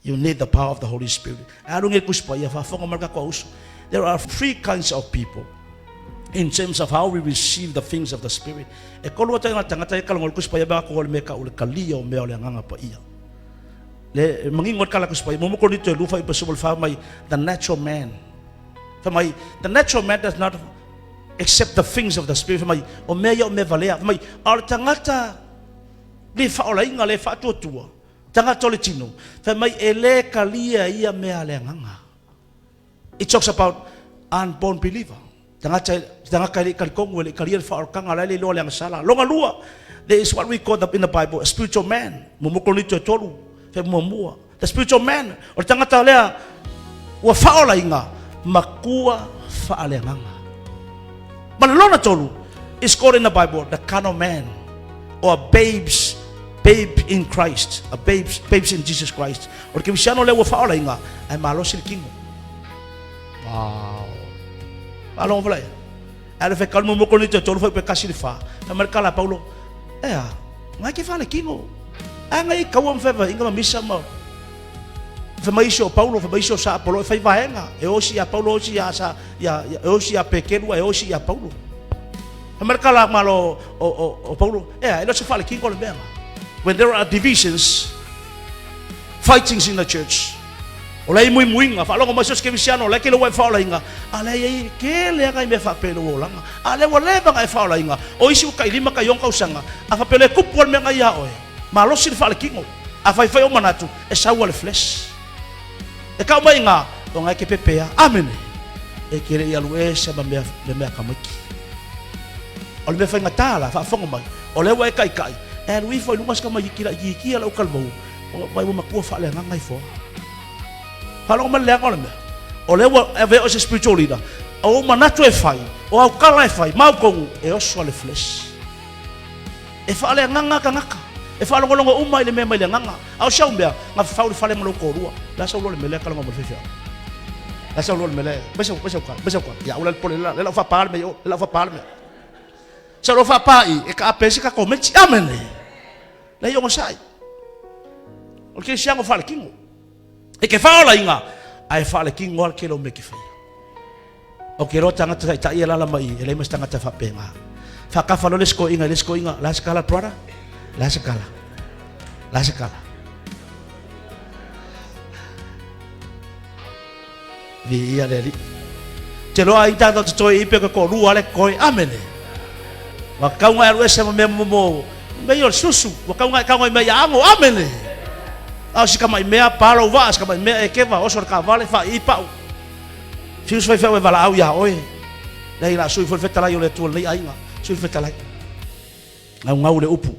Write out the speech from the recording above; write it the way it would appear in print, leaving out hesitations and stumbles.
You need the power of the Holy Spirit. Alu nge Tusi Paia, faafofoga mai le tatou auso. There are three kinds of people in terms of how we receive the things of the Spirit. E kolu ata ngā tangata e kalongo le Tusi Paia mea ko le mea ka ule kalia o mea o le anganga paia. Le mangingo le kala Tusi Paia, mo mo Korinito e lufa i pasu le fa mai the natural man. Fa mai the natural man does not accept the things of the Spirit. Fa mai o mea ia o mea valea. Fa mai a o le tangata le whaolainga le whaatuatua. Tagata o le tino, fai mai e le kalia ia mea a le agaga. It talks about unborn believer. Tagata, tagata e le i talitonu, e le i kalia le faaolataga, la e le iloa le agasala. Longa lua, there is what we call the, in the Bible, a spiritual man. Muamua Korinito e tolu, fai muamua. The spiritual man, o le tagata lea ua faaolaina, matua faaleagaga. Ma le lona tolu, is called in the Bible the carnal man or a babes babe in Christ, a babes, babes in Jesus Christ. O le kerisiano lea ua faaolaina, ae malosi le tino. Wow. Faalogo fala ia. Ae le fai mo mo ni te tolu fai pe kasi le fa. Na mai kala Paulo. E a, ngai ke fa le kino. A ngai kaua ma inga ma misa ma Fai mai isi o Paulo, fai mai isi o sa Apolo, e fai vaega. E osi ia Paulo, osi ia sa, ia, e osi ia Pekelua, e osi ia Paulo. Fai mai le kala malo o, o, o Paulo, e a, e le o se faalekingo le mea. When there are divisions, fightings in the church, o lea i muimuiga, faalogo mai so se kerisiano, o lea ke le ua e faaolaina, a lea i ke leaga i mea faapea i lou olaga. A lea ua leva ona e faaolaina, o isi ua tailima taiono tausaga, a faapea le tupu lava le mea na ia oe, malosi le faalekino. A faifai ou manatu, e sau a le flesh. E kau mai ngā, o ngai ke pepea. Amene. E ke le i alu ese ma mea, me mea kamaiki. O le mea faigata la, faafofoga mai, o lea ua e kaikai, e alu ifo i luga si tamaiti laitiiti ia lau talavou, o vai ua matua faaleagaga ifo a. Faalogo mai le leaga o le mea. O lea ua avea oe se spiritual leader, o ou manatu e fai, o au tala e fai, ma au tonu, e oso a le flesh. E faaleagaga tagata, e faalogologo uma i le mea mai le agaga. A o si au mea, na fafau le fale ma lou toalua. Le a sau loa le mea lea kalaga ma le faifeau. Le a sau loa le mea lea, mai sau, mai sau kala, mai sau kala. Ia aua la le pole le la faapa le mea i o, le la faapa le mea. Sau loa faapa i, e taape ai se tatou meti. Amene. Leai ogasai. O le kerisiano faalekino. E ke faaolaina, ae faalekino lava le tele o mea e ke faia. O ke loa tagata taitai e alaala mai i, e leai ma se tagata faapena. Faatafa loa le isi toeaina i le isi toeaina, la se tala brother? La se tala? La se tala? Viia le Alii. Te loa ai tātou te toe i pe ka toalua le koe. Amene. Ua tau ngai alu ese ma mea momo mea o le susu. Ua tau ngai tau ngai mea ia ango. Amene. A o si kamai mea palo waa, si kamai mea e keva, oso le kavale, wha i pau. Fiu se faifeau e valaau iā oe. Leai la sui foi le fetalai o le Atua o lenei aiga. Sui le fetalai. Gaugau le upu.